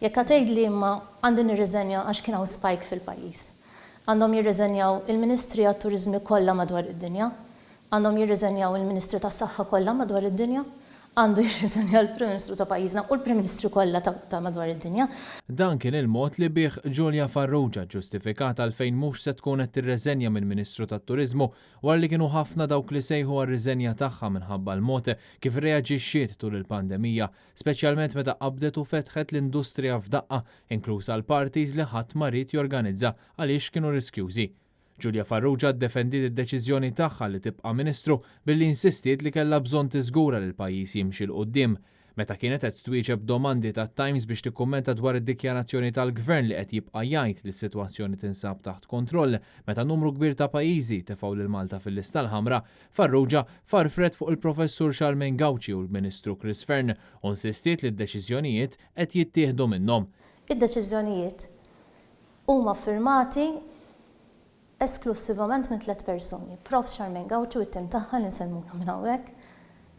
Jekk ħa tgħidli imma għandi nirriżenja għax kien hawn spike fil-pajjiż. Għandhom jirriżenjaw il-Ministri għat-Turiżmi kollha madwar id-dinja. Għandhom jirriżenjaw il-Ministri tas-Saħħa kollha madwar id-dinja. Għandu jirriżenja l-Prim Ministru ta' pajjiżna u l-Prim Ministri kollha ta' madwar id-dinja. Dan kien il-mod li bih Julia Farrugia ġġustifikat għalfejn mhux se tkun qed tirreżenja minn Ministru tat-Turiżmu wara li kienu ħafna dawk li sejħu għar-riżenja tagħha minħabba l-mod kif irreaġixxiet tul il-pandemija, speċjalment meta qabdet u fetħet l-industrija f'daqqa, inkluż għall-parties li ħadd ma ried jorganizza għaliex kienu riskjużi. Julia Farrugia ddefendiet id-deċiżjoni tagħha li tibqa' Ministru billi insistiet li kellha bżonn tiżgura li l-pajjiż jimxi 'l quddiem. Meta kienet qed twieġeb domandi tat-Times biex tikkummenta dwar id-dikjarazzjoni tal-Gvern li qed jibqa' jgħid li s-sitwazzjoni tinsab taħt kontroll meta numru kbir ta' pajjiżi tefgħu lil Malta fil-lista l-ħamra, Farrugia farfret fuq il-Professur Charmaine Gauci u l-Ministru Chris Fearne u nsistiet li d-deċiżjonijiet qed jittieħdu minnhom. Id-deċiżjonijiet huma ffirmati esklussivament minn tlett persuni, Profs Charmaine Gauci u t-tim tagħha li nsellmulha minn hawnhekk,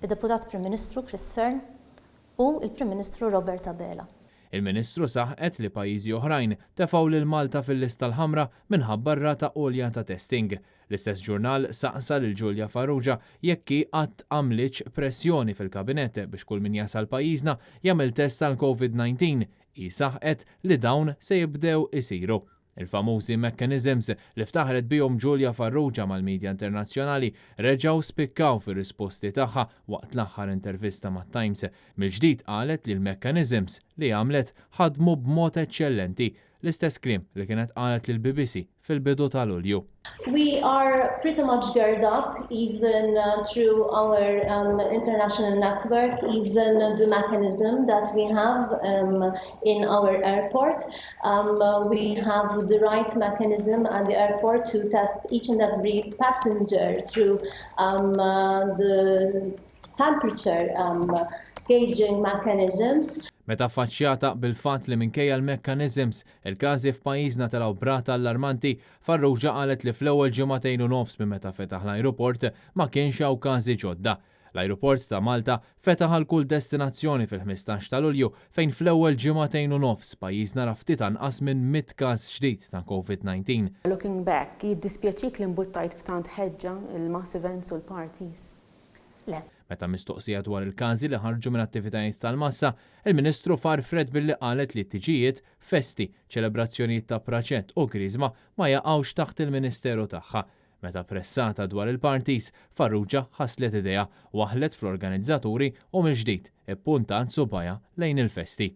id-Deputat Prim Ministru Chris Fearne u l-Prim Ministru Robert Abela. Il-Ministru saħqet li pajjiżi oħrajn tefgħu lil Malta fil-lista l-ħamra minħabba r-rata għolja ta' testing. L-istess ġurnal saqsa lil Julia Farrugia jekk hi qatt għamlitx pressjoni fil-Kabinett biex kull min jasal pajjiżna jagħmel test għall-Covid 19 Hi saħqet li dawn se jibdew isiru. Il-famużi mechanisms li ftaħret bihom Julia Farrugia mal-media internazzjonali reġgħu spikkaw fir-risposti tagħha waqt l-aħħar intervista mat-Times. Mill-ġdid qalet li l-mechanisms li għamlet ħadmu b'mod eċċellenti, l-istess kliem li kienet qalet lill-BBC fil-bidu ta' Lulju. We are pretty much geared up even through our international network, even the mechanism that we have in our airport. We have the right mechanism at the airport to test each and every passenger through the temperature gauging mechanisms. Meta affaċċjata bil-fatt li minkejja l-mechanisms, Il-każi f'pajjiżna telgħu b'rata allarmanti, Farrugia qalet li fl-ewwel ġimagħtejn u nofs minn meta fetaħ l-ajruport ma kienx hawn każi ġodda. L-ajruport ta' Malta fetaħ għal kull destinazzjoni fil-15 ta' Lulju fejn fl-ewwel ġimagħtejn u nofs pajjiżna ra ftit anqas minn 100 każ ġdid ta' Covid-19. Looking back, jiddispjaċik li mbuttajt b'tant ħeġġa il-mass events u l-parties? Le. Meta mistoqsija dwar il-każi li ħarġu minn attivitajiet tal-massa, il-Ministru farfret billi qalet li t-tiġijiet, festi, ċelebrazzjonijiet ta' praċett u griżma ma jaqgħux taħt il-Ministeru tagħha. Meta pressata dwar il-parties, Farrugia ħaslet idejha, waħħlet fl-organizzaturi u mill-ġdid ippuntat subgħajha lejn il-festi.